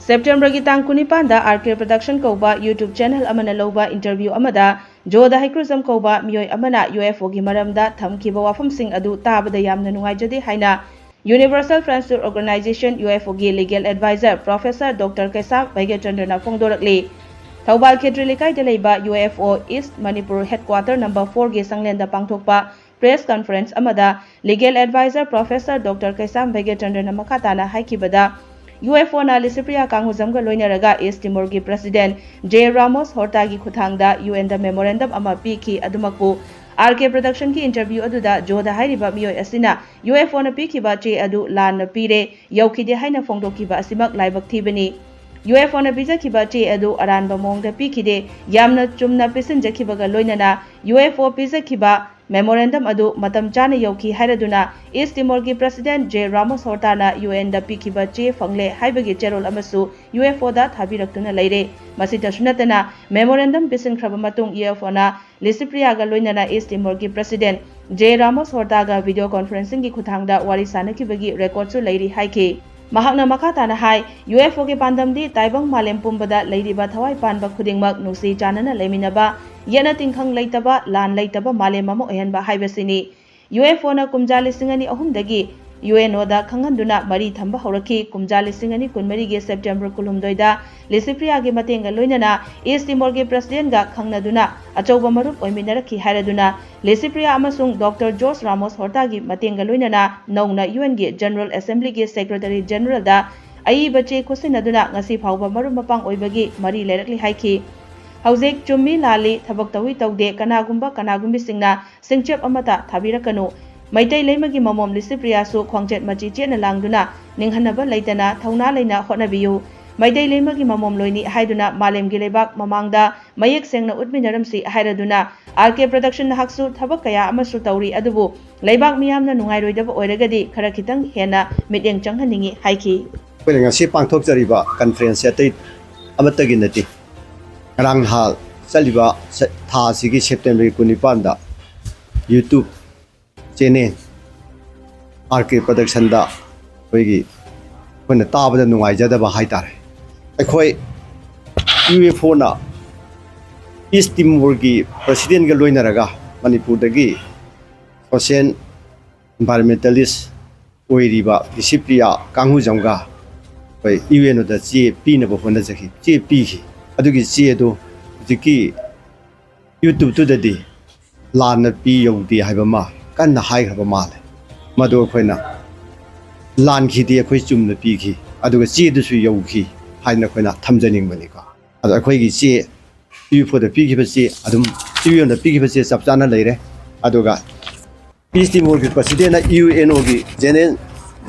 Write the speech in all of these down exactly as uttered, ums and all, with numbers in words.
ꯁꯦꯞꯇꯦꯝꯕꯔꯒꯤ ꯇꯥꯡ ꯀꯨꯟꯅꯤꯄꯥꯟꯗ ꯑꯥꯔ ꯀꯦ ꯄ꯭ꯔꯗꯛꯁꯟ ꯀꯧꯕ YouTube ꯆꯦꯅꯦꯜ ꯑꯃꯅ ꯂꯧꯕ ꯏꯟꯇꯔꯚ꯭ꯌꯨ ꯑꯃꯗ ꯖꯣ ꯗ ꯍꯩꯀ꯭ꯔꯨꯖꯝ ꯀꯧꯕ ꯃꯤꯑꯣꯏ ꯑꯃꯅ ꯌꯨ ꯑꯦꯐ ꯑꯣꯒꯤ ꯃꯔꯝꯗ ꯊꯝꯈꯤꯕ ꯋꯥꯐꯝꯁꯤꯡ ꯑꯗꯨ ꯇꯥꯕꯗ ꯌꯥꯝꯅ ꯅꯨꯡꯉꯥꯏꯖꯗꯦ ꯍꯥꯏꯅ Universal Friendship Organization, U F ꯑꯣꯒꯤ legal adviser professor doctor Keisham ꯚꯩꯒ꯭ꯌꯆꯟꯗ꯭ꯔꯅ ꯐꯣꯡꯗꯣꯔꯛꯂꯤ꯫ ꯊꯧꯕꯥꯜ ꯈꯦꯇ꯭ꯔꯤ ꯂꯩꯀꯥꯏꯗ ꯂꯩꯕ ꯌꯨ ꯑꯦꯐ ꯑꯣ ꯏꯁ ꯃꯅꯤꯄꯨꯔ ꯍꯦꯗꯀ꯭ꯋꯥꯇꯔ ꯅꯝꯕꯔ ꯐꯣꯔꯒꯤ ꯁꯪꯂꯦꯟꯗ ꯄꯥꯡꯊꯣꯛꯄ ꯄ꯭ꯔꯦꯁ ꯀꯟꯐꯔꯦꯟꯁ ꯑꯃꯗ legal adviser professor doctor Keisham ꯚꯩꯒ꯭ꯌꯆꯟꯗ꯭ꯔꯅ ꯃꯈꯥ ꯇꯥꯅ ꯍꯥꯏꯈꯤꯕꯗ, ꯌꯨ ꯑꯦꯐ ꯑꯣꯅ ꯂꯤꯁꯤꯄ꯭ꯔꯤꯌꯥ ꯀꯥꯡꯉꯨꯖꯝꯒ ꯂꯣꯏꯅꯔꯒ ꯏꯁ ꯇꯤꯃꯣꯔꯒꯤ ꯄ꯭ꯔꯁꯤꯗꯦꯟ ꯖꯦ ꯔꯥꯃꯣꯁ ꯍꯣꯔꯇꯥꯒꯤ ꯈꯨꯠꯊꯥꯡꯗ ꯌꯨ ꯑꯦꯟꯗ ꯃꯦꯃꯣꯔꯦꯟꯗꯝ ꯑꯃ ꯄꯤꯈꯤ꯫ ꯑꯗꯨꯃꯛꯄꯨ, ꯑꯥꯔ ꯀꯦ ꯄ꯭ꯔꯗꯛꯁꯟꯒꯤ ꯏꯟꯇꯔꯚ꯭ꯌꯨ ꯑꯗꯨꯗ ꯖꯣꯗ ꯍꯥꯏꯔꯤꯕ ꯃꯤꯑꯣꯏ ꯑꯁꯤꯅ ꯌꯨ ꯑꯦꯐ ꯑꯣꯅ ꯄꯤꯈꯤꯕ ꯆꯦ ꯑꯗꯨ ꯂꯥꯟꯅ ꯄꯤꯔꯦ, ꯌꯧꯈꯤꯗꯦ ꯍꯥꯏꯅ ꯐꯣꯡꯗꯣꯛꯈꯤꯕ ꯑꯁꯤꯃꯛ ꯂꯥꯏꯕꯛ ꯊꯤꯕꯅꯤ꯫ ꯌꯨ ꯑꯦꯐ ꯑꯣꯅ ꯄꯤꯖꯈꯤꯕ ꯆꯦ ꯑꯗꯨ ꯑꯔꯥꯟꯕ ꯃꯑꯣꯡꯗ ꯄꯤꯈꯤꯗꯦ, ꯌꯥꯝꯅ ꯆꯨꯝꯅ ꯄꯤꯁꯤꯟꯖꯈꯤꯕꯒ ꯂꯣꯏꯅꯅ ꯌꯨ ꯑꯦꯐ ꯑꯣ ꯄꯤꯖꯈꯤꯕ ꯃꯦꯃꯣꯔꯦꯟꯗꯝ ꯑꯗꯨ ꯃꯇꯝ ꯆꯥꯅ ꯌꯧꯈꯤ ꯍꯥꯏꯔꯗꯨꯅ ꯏꯁ ꯇꯤꯃꯣꯔꯒꯤ ꯄ꯭ꯔꯁꯤꯗꯦꯟ ꯖꯦ ꯔꯥꯃꯣꯁ ꯍꯣꯔꯇꯥꯅ ꯌꯨ ꯑꯦꯟꯗ ꯄꯤꯈꯤꯕ ꯆꯦ ꯐꯪꯂꯦ ꯍꯥꯏꯕꯒꯤ ꯆꯦꯔꯣꯜ ꯑꯃꯁꯨ ꯌꯨ ꯑꯦꯐ ꯑꯣꯗ ꯊꯥꯕꯤꯔꯛꯇꯨꯅ ꯂꯩꯔꯦ꯫ ꯃꯁꯤꯇꯁꯨ ꯅꯠꯇꯅ, ꯃꯦꯃꯣꯔꯦꯟꯗꯝ ꯄꯤꯁꯤꯟꯈ꯭ꯔꯕ ꯃꯇꯨꯡ ꯌꯨ ꯑꯦꯐ ꯑꯣꯅ ꯂꯤꯁꯤꯄ꯭ꯔꯤꯌꯥꯒ ꯂꯣꯏꯅꯅ ꯏꯁ ꯇꯤꯃꯣꯔꯒꯤ ꯄ꯭ꯔꯁꯤꯗꯦꯟ ꯖꯦ ꯔꯥꯃꯣꯁ ꯍꯣꯔꯇꯥꯒ ꯚꯤꯗꯤꯑꯣ ꯀꯣꯟꯐꯔꯦꯟꯁꯤꯡꯒꯤ ꯈꯨꯠꯊꯥꯡꯗ ꯋꯥꯔꯤ ꯁꯥꯅꯈꯤꯕꯒꯤ ꯔꯦꯀꯣꯔꯗꯁꯨ ꯂꯩꯔꯤ ꯍꯥꯏꯈꯤ꯫ ꯃꯍꯥꯛꯅ ꯃꯈꯥ ꯇꯥꯅ ꯍꯥꯏ, ꯌꯨ ꯑꯦꯐ ꯑꯣꯒꯤ ꯄꯥꯟꯗꯝꯗꯤ ꯇꯥꯏꯕꯪ ꯃꯥꯂꯦꯝ ꯄꯨꯝꯕꯗ ꯂꯩꯔꯤꯕ ꯊꯋꯥꯏ ꯄꯥꯟꯕ ꯈꯨꯗꯤꯡꯃꯛ ꯅꯨꯡꯁꯤ ꯆꯥꯟꯅꯅ ꯂꯩꯃꯤꯟꯅꯕ, ꯌꯦꯠꯅ ꯇꯤꯟꯈꯪ ꯂꯩꯇꯕ, ꯂꯥꯟ ꯂꯩꯇꯕ ꯃꯥꯂꯦꯝ ꯑꯃ ꯑꯣꯏꯍꯟꯕ ꯍꯥꯏꯕꯁꯤꯅꯤ꯫ ꯌꯨ ꯑꯦꯐ ꯑꯣꯅ ꯀꯨꯝꯖꯥ ꯂꯤꯁꯤꯡ ꯑꯅꯤ ꯑꯍꯨꯝꯗꯒꯤ ꯌꯨ ꯑꯦꯟ ꯑꯣꯗ ꯈꯪꯍꯟꯗꯨꯅ ꯃꯔꯤ ꯊꯝꯕ ꯍꯧꯔꯛꯈꯤ꯫ ꯀꯨꯝꯖꯥ ꯂꯤꯁꯤꯡ ꯑꯅꯤ ꯀꯨꯟꯃꯔꯤꯒꯤ ꯁꯦꯞꯇꯦꯝꯕꯔ ꯀꯨꯟꯍꯨꯝꯗꯣꯏꯗ ꯂꯤꯁꯤꯄ꯭ꯔꯤꯌꯥꯒꯤ ꯃꯇꯦꯡꯒ ꯂꯣꯏꯅꯅ ꯏꯁ ꯇꯤꯃꯣꯔꯒꯤ ꯄ꯭ꯔꯁꯤꯗꯦꯟꯒ ꯈꯪꯅꯗꯨꯅ ꯑꯆꯧꯕ ꯃꯔꯨꯞ ꯑꯣꯏꯃꯤꯟꯅꯔꯛꯈꯤ ꯍꯥꯏꯔꯗꯨꯅ, ꯂꯤꯁꯤꯄ꯭ꯔꯤꯌꯥ ꯑꯃꯁꯨꯡ ꯗꯣꯛꯇꯔ ꯖꯣꯔꯖ ꯔꯥꯃꯣꯁ ꯍꯣꯔꯇꯥꯒꯤ ꯃꯇꯦꯡꯒ ꯂꯣꯏꯅꯅ ꯅꯧꯅ ꯌꯨ ꯑꯦꯟꯒꯤ ꯖꯦꯅꯔꯦꯜ ꯑꯦꯁꯦꯝꯕ꯭ꯂꯤꯒꯤ ꯁꯦꯀ꯭ꯔꯦꯇꯔꯤ ꯖꯦꯅꯔꯦꯜꯗ ꯑꯏꯕ ꯆꯦ ꯈꯨꯠꯁꯤꯟꯅꯗꯨꯅ ꯉꯁꯤ ꯐꯥꯎꯕ ꯃꯔꯨꯞ ꯃꯄꯥꯡ ꯑꯣꯏꯕꯒꯤ ꯃꯔꯤ ꯂꯩꯔꯛꯂꯤ ꯍꯥꯏꯈꯤ꯫ ꯍꯧꯖꯤꯛ ꯆꯨꯝꯃꯤ ꯂꯥꯜꯂꯤ, ꯊꯕꯛ ꯇꯧꯏ ꯇꯧꯗꯦ, ꯀꯅꯥꯒꯨꯝꯕ ꯀꯅꯥꯒꯨꯝꯕꯤꯁꯤꯡꯅ ꯁꯤꯡꯆꯦꯞ ꯑꯃꯠꯇ ꯊꯥꯕꯤꯔꯛꯀꯅꯨ꯫ ꯃꯩꯇꯩ ꯂꯩꯃꯒꯤ ꯃꯃꯣꯝ ꯂꯤꯁꯤꯄ꯭ꯔꯤꯌꯥꯁꯨ ꯈꯣꯡꯆꯦꯠ ꯃꯆꯤ ꯆꯦꯠꯅ ꯂꯥꯡꯗꯨꯅ ꯅꯤꯡꯍꯟꯅꯕ ꯂꯩꯇꯅ ꯊꯧꯅꯥ ꯂꯩꯅ ꯍꯣꯠꯅꯕꯤꯌꯨ꯫ ꯃꯩꯇꯩ ꯂꯩꯃꯒꯤ ꯃꯃꯣꯝ ꯂꯣꯏꯅꯤ ꯍꯥꯏꯗꯨꯅ ꯃꯥꯂꯦꯝꯒꯤ ꯂꯩꯕꯥꯛ ꯃꯃꯥꯡꯗ ꯃꯌꯦꯛ ꯁꯦꯡꯅ ꯎꯠꯃꯤꯟꯅꯔꯝꯁꯤ ꯍꯥꯏꯔꯗꯨꯅ, ꯑꯥꯔ ꯀꯦ ꯄ꯭ꯔꯗꯛꯁꯟ ꯅꯍꯥꯛꯁꯨ ꯊꯕꯛ ꯀꯌꯥ ꯑꯃꯁꯨ ꯇꯧꯔꯤ, ꯑꯗꯨꯕꯨ ꯂꯩꯕꯥꯛ ꯃꯤꯌꯥꯝꯅ ꯅꯨꯡꯉꯥꯏꯔꯣꯏꯗꯕ ꯑꯣꯏꯔꯒꯗꯤ ꯈꯔ ꯈꯤꯇꯪ ꯍꯦꯟꯅ ꯃꯤꯠꯌꯦꯡ ꯆꯪꯍꯟꯅꯤꯡꯏ ꯍꯥꯏꯈꯤ꯫ ꯑꯩꯈꯣꯏꯅ ꯉꯁꯤ ꯄꯥꯡꯊꯣꯛꯆꯔꯤꯕ ꯀꯟꯐ꯭ꯔꯦꯟꯁꯁꯦ ꯑꯇꯩ ꯑꯃꯠꯇꯒꯤ ꯅꯠꯇꯦ꯫ ꯉꯔꯥꯡ ꯅꯍꯥꯟ ꯆꯠꯂꯤꯕ ꯁ-, ꯊꯥ ꯑꯁꯤꯒꯤ ꯁꯦꯞꯇꯦꯝꯕꯔꯒꯤ ꯀꯨꯟꯅꯤꯄꯥꯟꯗ YouTube ꯆꯦꯅꯦꯜ ꯑꯥꯔ ꯀꯦ ꯄ꯭ꯔꯗꯛꯁꯟꯗ ꯑꯩꯈꯣꯏꯒꯤ, ꯑꯩꯈꯣꯏꯅ ꯇꯥꯕꯗ ꯅꯨꯡꯉꯥꯏꯖꯗꯕ ꯍꯥꯏꯇꯥꯔꯦ꯫ ꯑꯩꯈꯣꯏ ꯌꯨ ꯑꯦꯐ ꯑꯣꯅ ꯏꯁ ꯇꯤꯃꯣꯔꯒꯤ ꯄ꯭ꯔꯁꯤꯗꯦꯟꯒ ꯂꯣꯏꯅꯔꯒ ꯃꯅꯤꯄꯨꯔꯗꯒꯤ ꯁꯣꯁꯤꯌꯦꯜ ꯏꯟꯚꯥꯏꯔꯣꯟꯃꯦꯟꯇꯦꯂꯤꯁ ꯑꯣꯏꯔꯤꯕ ꯕꯤꯁꯤꯄ꯭ꯔꯤꯌꯥ ꯀꯥꯡꯍꯨꯖꯝꯒ ꯑꯩꯈꯣꯏ ꯌꯨ ꯑꯦꯟ ꯑꯣꯗ ꯆꯦ ꯄꯤꯅꯕ ꯍꯣꯠꯅꯖꯈꯤ, ꯆꯦ ꯄꯤꯈꯤ꯫ ꯑꯗꯨꯒꯤ ꯆꯦ ꯑꯗꯨ ꯍꯧꯖꯤꯛꯀꯤ ꯌꯨꯇ꯭ꯌꯨꯕꯇꯨꯗꯗꯤ ꯂꯥꯟꯅ ꯄꯤ ꯌꯧꯗꯦ ꯍꯥꯏꯕ ꯑꯃ ꯀꯟꯅ ꯍꯥꯏꯈ꯭ꯔꯕ ꯃꯥꯜꯂꯦ꯫ ꯃꯗꯨ ꯑꯩꯈꯣꯏꯅ ꯂꯥꯟꯈꯤꯗꯦ, ꯑꯩꯈꯣꯏ ꯆꯨꯝꯅ ꯄꯤꯈꯤ, ꯑꯗꯨꯒ ꯆꯦꯗꯨꯁꯨ ꯌꯧꯈꯤ ꯍꯥꯏꯅ ꯑꯩꯈꯣꯏꯅ ꯊꯝꯖꯅꯤꯡꯕꯅꯤꯀꯣ꯫ ꯑꯗꯣ ꯑꯩꯈꯣꯏꯒꯤ ꯆꯦ ꯌꯨ ꯑꯦꯐ ꯑꯣꯗ ꯄꯤꯈꯤꯕ ꯆꯦ ꯑꯗꯨꯝ ꯌꯨ ꯑꯦꯟꯗ ꯄꯤꯈꯤꯕ ꯆꯦ ꯆꯞ ꯆꯥꯅ ꯂꯩꯔꯦ꯫ ꯑꯗꯨꯒ ꯏꯁ ꯇꯤꯃꯣꯔꯒꯤ ꯄ꯭ꯔꯁꯤꯗꯦꯟꯅ ꯌꯨ ꯑꯦꯟ ꯑꯣꯒꯤ ꯖꯦꯅꯔꯦꯜ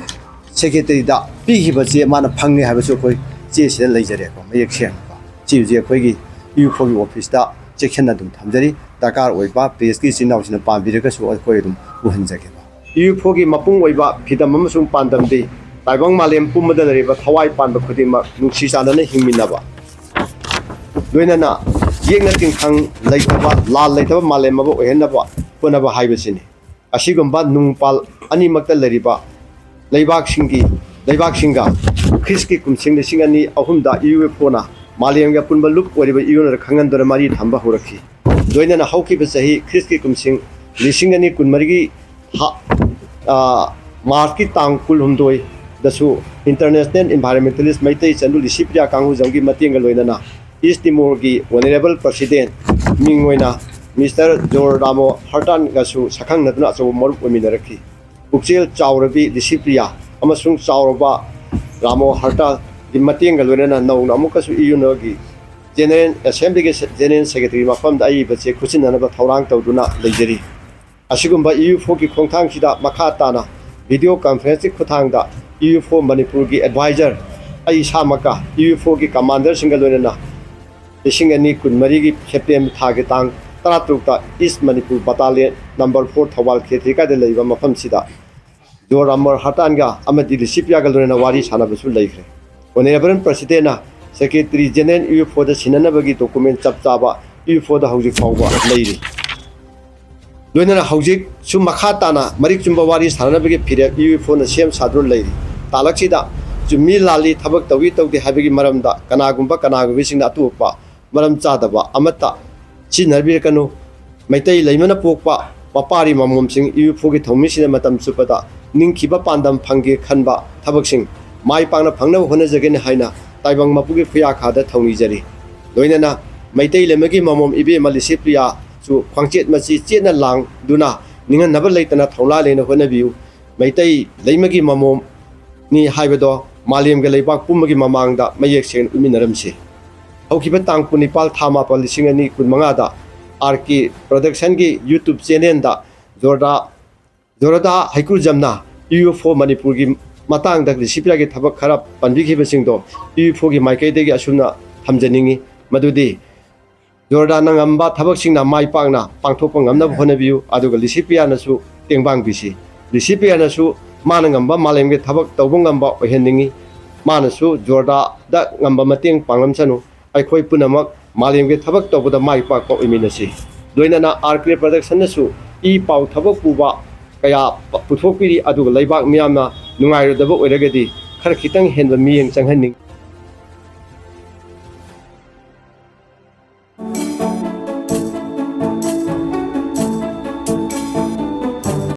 ꯁꯦꯀ꯭ꯔꯦꯇꯔꯤꯗ ꯄꯤꯈꯤꯕ ꯆꯦ ꯃꯥꯅ ꯐꯪꯉꯦ ꯍꯥꯏꯕꯁꯨ ꯑꯩꯈꯣꯏ ꯆꯦꯁꯤꯗ ꯂꯩꯖꯔꯦꯀꯣ, ꯃꯌꯦꯛ ꯁꯦꯡꯅꯀꯣ꯫ ꯁꯤ ꯍꯧꯖꯤꯛ ꯑꯩꯈꯣꯏꯒꯤ ꯌꯨ ꯑꯦꯐ ꯑꯣꯒꯤ ꯑꯣꯐꯤꯁꯇ ꯆꯦꯛꯁꯤꯟꯅ ꯑꯗꯨꯝ ꯊꯝꯖꯔꯤ꯫ ꯗꯔꯀꯥꯔ ꯑꯣꯏꯕ ꯄ꯭ꯔꯦꯁꯀꯤ ꯏꯆꯤꯟ ꯏꯅꯥꯎꯁꯤꯡꯅ ꯄꯥꯝꯕꯤꯔꯒꯁꯨ ꯑꯩꯈꯣꯏ ꯑꯗꯨꯝ ꯎꯍꯟꯖꯒꯦ꯫ ꯌꯨ ꯑꯦꯐ ꯑꯣꯒꯤ ꯃꯄꯨꯡ ꯑꯣꯏꯕ ꯐꯤꯗꯝ ꯑꯃꯁꯨꯡ ꯄꯥꯟꯗꯝꯗꯤ ꯇꯥꯏꯕꯪ ꯃꯥꯂꯦꯝ ꯄꯨꯝꯕꯗ ꯂꯩꯔꯤꯕ ꯊꯋꯥꯏ ꯄꯥꯟꯕ ꯈꯨꯗꯤꯡꯃꯛ ꯅꯨꯡꯁꯤ ꯆꯥꯟꯅꯅ ꯍꯤꯡꯃꯤꯟꯅꯕ, ꯂꯣꯏꯅꯅ ꯌꯦꯛꯅ ꯇꯤꯟꯈꯪ ꯂꯩꯇꯕ, ꯂꯥꯟ ꯂꯩꯇꯕ ꯃꯥꯂꯦꯝ ꯑꯃ ꯑꯣꯏꯍꯟꯅꯕ ꯍꯣꯠꯅꯕ ꯍꯥꯏꯕꯁꯤꯅꯤ꯫ ꯑꯁꯤꯒꯨꯝꯕ ꯅꯨꯡꯄꯥꯜ ꯑꯅꯤꯃꯛꯇ ꯂꯩꯔꯤꯕ ꯂꯩꯕꯥꯛꯁꯤꯡꯒꯤ, ꯂꯩꯕꯥꯛꯁꯤꯡꯒ ꯈ꯭ꯔꯤꯁꯀꯤ ꯀꯨꯝꯁꯤꯡ ꯂꯤꯁꯤꯡ ꯑꯅꯤ ꯑꯍꯨꯝꯗ ꯌꯨ ꯑꯦꯐ ꯑꯣꯅ ꯃꯥꯂꯦꯝꯒꯤ ꯑꯄꯨꯟꯕ ꯂꯨꯞ ꯑꯣꯏꯔꯤꯕ ꯌꯨ ꯑꯦꯟ ꯑꯣꯗ ꯈꯪꯍꯟꯗꯨꯅ ꯃꯔꯤ ꯊꯝꯕ ꯍꯧꯔꯛꯈꯤ꯫ ꯂꯣꯏꯅꯅ ꯍꯧꯈꯤꯕ ꯆꯍꯤ ꯈ꯭ꯔꯤꯁꯀꯤ ꯀꯨꯝꯁꯤꯡ ꯂꯤꯁꯤꯡ ꯑꯅꯤ ꯀꯨꯟꯃꯔꯤꯒꯤ ꯊꯥ, ꯑ, ꯃꯥꯔꯆꯀꯤ ꯇꯥꯡ ꯀꯨꯟꯍꯨꯝꯗꯣꯏꯗꯁꯨ ꯏꯟꯇꯔꯅꯦꯁꯅꯦꯜ ꯏꯟꯚꯥꯏꯔꯣꯟꯃꯦꯟꯇꯦꯂꯤꯁ ꯃꯩꯇꯩ ꯏꯆꯟꯕꯨ ꯂꯤꯁꯤꯄ꯭ꯔꯤꯌꯥ ꯀꯥꯡꯍꯨꯖꯝꯒꯤ ꯃꯇꯦꯡꯒ ꯂꯣꯏꯅꯅ ꯏꯁ ꯇꯤꯃꯣꯔꯒꯤ ꯑꯣꯅꯔꯦꯕꯜ ꯄ꯭ꯔꯁꯤꯗꯦꯟ ꯃꯤꯡ ꯑꯣꯏꯅ ꯃꯤꯁꯇꯔ ꯖꯣꯔ ꯔꯥꯃꯣ ꯍꯔꯇꯥꯟꯒꯁꯨ ꯁꯛꯈꯪꯅꯗꯨꯅ ꯑꯆꯧꯕ ꯃꯔꯨꯞ ꯑꯣꯏꯃꯤꯟꯅꯔꯛꯈꯤ꯫ ꯄꯨꯛꯆꯦꯜ ꯆꯥꯎꯔꯕꯤ ꯂꯤꯁꯤꯄ꯭ꯔꯤꯌꯥ ꯑꯃꯁꯨꯡ ꯆꯥꯎꯔꯕ ꯔꯥꯃꯣ ꯍꯔꯇꯥꯜꯒꯤ ꯃꯇꯦꯡꯒ ꯂꯣꯏꯅꯅ ꯅꯧꯅ ꯑꯃꯨꯛꯀꯁꯨ ꯏꯌꯨꯅꯣꯒꯤ ꯖꯦꯅꯔꯦꯜ ꯑꯦꯁꯦꯝꯕ꯭ꯂꯤꯒꯤ ꯖꯦꯅꯔꯦꯜ ꯁꯦꯀ꯭ꯔꯦꯇꯔꯤ ꯃꯐꯝꯗ ꯑꯏꯕ ꯆꯦ ꯈꯨꯠꯁꯤꯟꯅꯅꯕ ꯊꯧꯔꯥꯡ ꯇꯧꯗꯨꯅ ꯂꯩꯖꯔꯤ꯫ ꯑꯁꯤꯒꯨꯝꯕ ꯏꯌꯨ ꯐꯣꯔꯒꯤ ꯈꯣꯡꯊꯥꯡꯁꯤꯗ ꯃꯈꯥ ꯇꯥꯅ ꯚꯤꯗꯤꯑꯣ ꯀꯟꯐꯔꯦꯟꯁꯀꯤ ꯈꯨꯠꯊꯥꯡꯗ ꯏꯌꯨ ꯐꯣꯔ ꯃꯅꯤꯄꯨꯔꯒꯤ ꯑꯦꯗꯚꯥꯏꯖꯔ ꯑꯩ ꯏꯁꯥꯃꯛꯀ ꯏꯌꯨ ꯐꯣꯔꯒꯤ ꯀꯃꯥꯟꯗꯔꯁꯤꯡꯒ ꯂꯣꯏꯅꯅ ꯂꯤꯁꯤꯡ ꯑꯅꯤ ꯀꯨꯟꯃꯔꯤꯒꯤ ꯁꯦꯞꯇꯦꯝꯕꯔ ꯊꯥꯒꯤ ꯇꯥꯡ ꯇꯔꯥꯇꯔꯨꯛꯇ ꯏꯁ ꯃꯅꯤꯄꯨꯔ ꯕꯇꯥꯂꯤꯌꯟ ꯅꯝꯕꯔ ꯐꯣꯔ ꯊꯧꯕꯥꯜ ꯈꯦꯇ꯭ꯔꯤꯀꯥꯗ ꯂꯩꯕ ꯃꯐꯝꯁꯤꯗ ꯖꯣꯔ ꯑꯃꯔ ꯍꯇꯥꯟꯒ ꯑꯃꯗꯤ ꯂꯤꯁꯤꯄ꯭ꯔꯤꯌꯥꯒ ꯂꯣꯏꯅꯅ ꯋꯥꯔꯤ ꯁꯥꯟꯅꯕꯁꯨ ꯂꯩꯈ꯭ꯔꯦ꯫ ꯑꯣꯅꯔꯦꯕꯜ ꯄ꯭ꯔꯁꯤꯗꯦꯟꯅ ꯁꯦꯀ꯭ꯔꯦꯇꯔꯤ ꯖꯦꯅꯔꯦꯜ ꯏꯌꯨ ꯐꯣꯔꯗ ꯁꯤꯟꯅꯅꯕꯒꯤ ꯗꯣꯀꯨꯃꯦꯟ ꯆꯞ ꯆꯥꯕ ꯏꯌꯨ ꯐꯣꯔꯗ ꯍꯧꯖꯤꯛ ꯐꯥꯎꯕ ꯂꯩꯔꯤ꯫ ꯂꯣꯏꯅꯅ ꯍꯧꯖꯤꯛꯁꯨ ꯃꯈꯥ ꯇꯥꯅ ꯃꯔꯤꯛ ꯆꯨꯝꯕ ꯋꯥꯔꯤ ꯁꯥꯟꯅꯅꯕꯒꯤ ꯐꯤꯔꯦꯞ ꯏꯌꯨ ꯐꯣꯔꯅ ꯁꯦꯝ ꯁꯥꯗꯨꯅ ꯂꯩꯔꯤ꯫ ꯇꯥꯂꯛꯁꯤꯗ ꯆꯨꯝꯃꯤ ꯂꯥꯜꯂꯤ, ꯊꯕꯛ ꯇꯧꯏ ꯇꯧꯗꯦ ꯍꯥꯏꯕꯒꯤ ꯃꯔꯝꯗ ꯀꯅꯥꯒꯨꯝꯕ ꯀꯅꯥꯒꯨꯝꯕꯁꯤꯡꯅ ꯑꯇꯣꯞꯄ ꯃꯔꯝ ꯆꯥꯗꯕ ꯑꯃꯠꯇ ꯁꯤꯖꯤꯟꯅꯕꯤꯔꯛꯀꯅꯨ꯫ ꯃꯩꯇꯩ ꯂꯩꯃꯅ ꯄꯣꯛꯄ ꯃꯄꯥꯔꯤ ꯃꯃꯣꯝꯁꯤꯡ ꯏꯌꯨꯐꯣꯒꯤ ꯊꯧꯃꯤꯁꯤꯡꯅ ꯃꯇꯝ ꯆꯨꯞꯄꯗ ꯅꯤꯡꯈꯤꯕ ꯄꯥꯟꯗꯝ ꯐꯪꯒꯦ ꯈꯟꯕ ꯊꯕꯛꯁꯤꯡ ꯃꯥꯏ ꯄꯥꯛꯅ ꯐꯪꯅꯕ ꯍꯣꯠꯅꯖꯒꯅꯤ ꯍꯥꯏꯅ ꯇꯥꯏꯕꯪ ꯃꯄꯨꯒꯤ ꯈꯨꯌꯥꯈꯥꯗ ꯊꯧꯅꯤꯖꯔꯤ꯫ ꯂꯣꯏꯅꯅ ꯃꯩꯇꯩ ꯂꯩꯃꯒꯤ ꯃꯃꯣꯝ ꯏꯕꯦꯝꯃ ꯂꯤꯁꯤꯄ꯭ꯔꯤꯌꯥꯁꯨ ꯈ꯭ꯋꯥꯡꯆꯦꯠ ꯃꯆꯤ ꯆꯦꯠꯅ ꯂꯥꯡꯗꯨꯅ ꯅꯤꯡꯍꯟꯅꯕ ꯂꯩꯇꯅ ꯊꯧꯅꯥ ꯂꯩꯅ ꯍꯣꯠꯅꯕꯤꯌꯨ꯫ ꯃꯩꯇꯩ ꯂꯩꯃꯒꯤ ꯃꯃꯣꯝꯅꯤ ꯍꯥꯏꯕꯗꯣ ꯃꯥꯂꯦꯝꯒ ꯂꯩꯕꯥꯛ ꯄꯨꯝꯕꯒꯤ ꯃꯃꯥꯡꯗ ꯃꯌꯦꯛ ꯁꯦꯡꯅ ꯎꯠꯃꯤꯟꯅꯔꯝꯁꯤ꯫ ꯍꯧꯈꯤꯕ ꯇꯥꯡ ꯀꯨꯟꯅꯤꯄꯥꯜ ꯊꯥ ꯃꯥꯄꯜ ꯂꯤꯁꯤꯡ ꯑꯅꯤ ꯀꯨꯟꯃꯉꯥꯗ ꯑꯥꯔ ꯀꯦ ꯄ꯭ꯔꯗꯛꯁꯟꯒꯤ ꯌꯨꯇ꯭ꯌꯨꯕ ꯆꯦꯅꯦꯜꯗ ꯖꯣꯔꯗꯥ ꯖꯣꯔꯗꯥ ꯍꯩꯀ꯭ꯔꯨꯖꯝꯅ ꯏꯌꯨꯐꯣ ꯃꯅꯤꯄꯨꯔꯒꯤ ꯃꯇꯥꯡꯗ ꯂꯤꯁꯤꯄ꯭ꯔꯤꯌꯥꯒꯤ ꯊꯕꯛ ꯈꯔ ꯄꯟꯕꯤꯈꯤꯕꯁꯤꯡꯗꯣ ꯏꯌꯨꯐꯣꯒꯤ ꯃꯥꯏꯀꯩꯗꯒꯤ ꯑꯁꯨꯝꯅ ꯊꯝꯖꯅꯤꯡꯏ꯫ ꯃꯗꯨꯗꯤ ꯖꯣꯔꯗꯥꯅ ꯉꯝꯕ ꯊꯕꯛꯁꯤꯡꯅ ꯃꯥꯏ ꯄꯥꯛꯅ ꯄꯥꯡꯊꯣꯛꯄ ꯉꯝꯅꯕ ꯍꯣꯠꯅꯕꯤꯌꯨ꯫ ꯑꯗꯨꯒ ꯂꯤꯁꯤꯄ꯭ꯔꯤꯌꯥꯅꯁꯨ ꯇꯦꯡꯕꯥꯡꯕꯤꯁꯤ꯫ ꯂꯤꯁꯤꯄ꯭ꯔꯤꯌꯥꯅꯁꯨ ꯃꯥꯅ ꯉꯝꯕ ꯃꯥꯂꯦꯝꯒꯤ ꯊꯕꯛ ꯇꯧꯕ ꯉꯝꯕ ꯑꯣꯏꯍꯟꯅꯤꯡꯏ꯫ ꯃꯥꯅꯁꯨ ꯖꯣꯔꯗꯥꯗ ꯉꯝꯕ ꯃꯇꯦꯡ ꯄꯥꯡꯂꯝꯁꯅꯨ꯫ ꯑꯩꯈꯣꯏ ꯄꯨꯝꯅꯃꯛ ꯃꯥꯂꯦꯝꯒꯤ ꯊꯕꯛ ꯇꯧꯕꯗ ꯃꯥꯏ ꯄꯥꯛꯄ ꯑꯣꯏꯃꯤꯟꯅꯁꯤ꯫ ꯂꯣꯏꯅꯅ ꯑꯥꯔ ꯀꯦ ꯄ꯭ꯔꯗꯛꯁꯟꯅꯁꯨ ꯏ ꯄꯥꯎ ꯊꯕꯛ ꯄꯨꯕ ꯀꯌꯥ ꯄ-, ꯄꯨꯊꯣꯛꯄꯤꯔꯤ꯫ ꯑꯗꯨꯒ ꯂꯩꯕꯥꯛ ꯃꯤꯌꯥꯝꯅ ꯅꯨꯡꯉꯥꯏꯔꯣꯏꯗꯕ ꯑꯣꯏꯔꯒꯗꯤ ꯈꯔ ꯈꯤꯇꯪ ꯍꯦꯟꯕ ꯃꯤꯠꯌꯦꯡ ꯆꯪꯍꯟꯅꯤꯡꯏ꯫